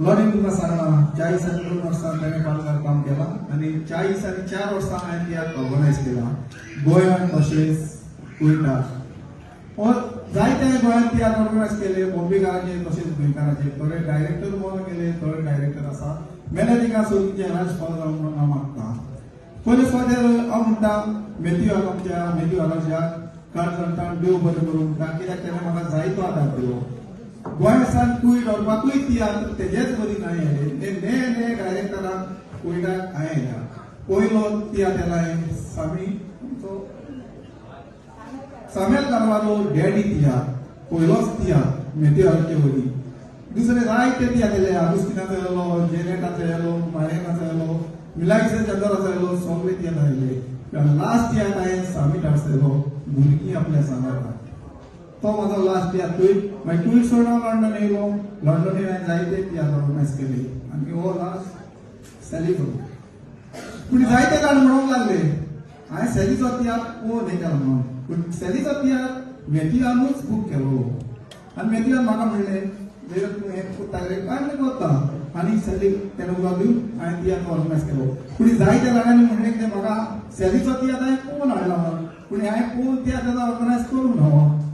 लॉरीन तुका सांगलां, 42 वर्सां ताणें पालकार काम केलां आनी 44 वर्सां हांवें तियात्र ऑर्गनायज केला गोंयांत तशेंच कुयटा. हो जायते गोंयांत तियात्र ऑर्गनायज केले, बॉम्बेकाराचे तशेंच गोंयकाराचे. थोडे डायरेक्टर म्हणून गेले, थोडे डायरेक्टर आसा. मेले तिका सोदून राज पालकार म्हणून हांव मागता. पयले सुवातेर हांव म्हणटा मेथ्यू, आमच्या मेथ्यू आलोशाक काळजांतल्यान देव बरें करूं म्हणटा, कित्याक तेणें म्हाका जायतो आदार दिलो. गोंय सावन कुयट व्हरपाकूय तियात्र तेजेच वरी हांवें येयले. ते ने ने डायरेक्टराक कुयटाक हांवें येयल्या. पयलो तियात्र येला हांवें सामी आमचो सामेल कारवारो डॅडी तियात्र, पयलोच तियात्र मेथ्यू आलोचे वरी. दुसरे जायते तियात्र येयले, आगुस्तिनाचो येयलो, जेनेटाचो येयलो, मारियनाचो येयलो, मिलाग्रीस चंदराचो येयलो, सगळे तियात्र आयले. लास्ट तियात्र हांवें सामी येयलो, भुरगीं आपल्या सांगाता, तो म्हाजो लास्ट तियात्र कुयट. मागीर कुयट सोडून हांव लंडन येयलो. लंडनूय हांवें जायते तियात्र ऑर्गनायज केले आनी हो लास्ट सॅलिचो. पूण जायते जाण म्हणूंक लागले हांवें सॅलिचो तियात्र कोण हें केलो म्हणून, पूण सॅलिचो तियात्र मेथ्यूआनूच बूक केलो आनी मेथ्यूआन म्हाका म्हणलें, "जेरे तूं हें कोत्ता रे?" हांवें म्हणलें, "कोत्ता." आनी सॅलीक तेणें उदक दिवन हांवें तियात्र ऑर्गनायज केलो. पूण जायत्या जाणांनी म्हणलें ते म्हाका सॅलिचो तियात्र हांवें कोण हाडला म्हणून, पूण हांवें कोण तियात्र ऑर्गनायज करूंक ना.